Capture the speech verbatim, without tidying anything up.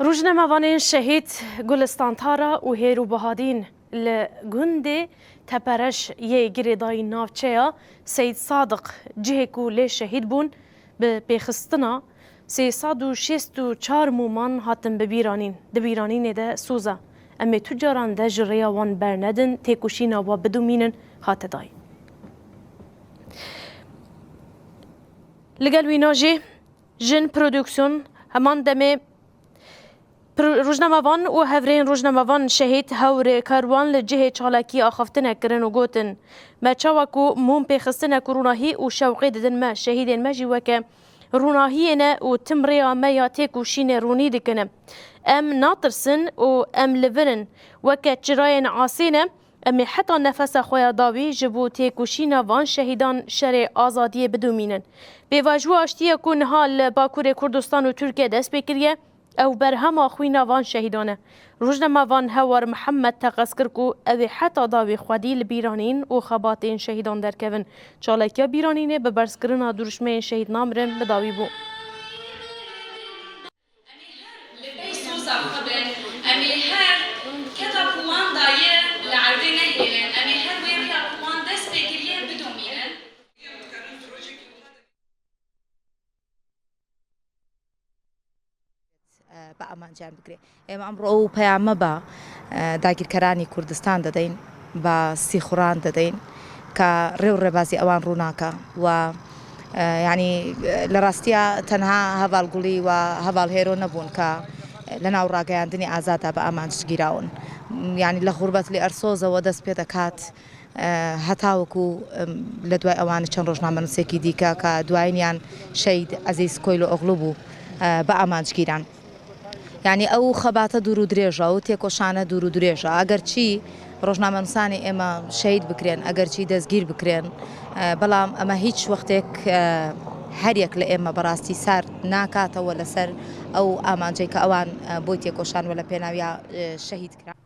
Rojnamevanên şehîd Gulistan Tara û Hêrû Bahadîn li gundê Tepereş yê girêdayî navçeya Seyîd Sadiq, cihê ku lê şehîd bûn, bi pêxistina sê sed û şêst û çar mûman hatin bibîranîn. Di bîranînê de soz e. Em ê tu caran de ji rêya wan bernedin, têkoşîna wa bidomînin hate dayîn. Li gel wîna jî Jin Produksiyon heman demê Pro-, rojnamevan û hevrêyên rojnamevan şehîd hew rêkarwan li cihê çalakiyê axaftinek kirin û gotin, me çawa ku mûm pêxistine ku rûnahî û şewqê didin me, şehîdên me jî weke rûnahiyê ne û tim rêya me ya têkoşînê rûnî dikine. Em natirsin û em li vir in. Weke çirayên asê ne, em ê heta nefesa xwe ya dawî ji bo têkoşîna van şehîdan şerê azadiyê bidomînin. Pêvajoya aştiyê ku niha li Bakurê Kurdistan û Tirkiye dest pê kiriye, ew berhema xwîna van şehîdan e. Rojnamevan Hewar Mihemed teqez kir ku ew ê heta dawî xwedî li bîranîn û xebatên şehîdan derkevin. Çalakiya bîranînê bi berzkirina dirûşmeyên şehîd namirin bi dawî bû. Em ê her li pey soza xwe bin, em ê her keta ku wan daye li erdê nehêlin, em ê her wê rêya ku wan dest pê kiriye bidomînin. بە ئامانجیان بگرێ. ئێمە ئەمڕۆ ئەو پەیامە بە، ئە، داگیرکەرانی کوردستان دەدەین، بە سیخوڕان دەدەین کە ڕێ و ڕێبازی ئەوان ڕووناکە و، ئە، یعنی، لە ڕاستیە تەنها هەڤاڵ گوڵی و هەڤاڵ هێرۆ نەبوون کە لە ناو ڕاگەیاندنی ئازادا بە ئامانج گیراون. یعنی لە غوربەت لێ ئەرسۆزەوە دەست پێ دەکات، ئە، هەتاوەکو، ئەم، لە دوای ئەوان چەند ڕۆژنامەنووسێکی دیکە کە دوایینیان شەید عەزیز کۆیلۆ ئۆغلو بوو، ئە، بە ئامانج گیران. یعنی ئەو خەباتە دوور و درێژە و تێکۆشانە دوور و درێژە. ئەگەرچی ڕۆژنامەنووسانی ئێمە شەید بکرێن، ئەگەرچی دەستگیر بکرێن، ئە، بەڵام ئەمە هیچ وەختێک، ئە، هەر یەک لە ئێمە بەڕاستی سارد ناکاتەوە لەسەر ئەو ئامانجەی کە ئەوان، ئە، بۆی تێکۆشان و لە پێناویا، ئە، شەهید کران.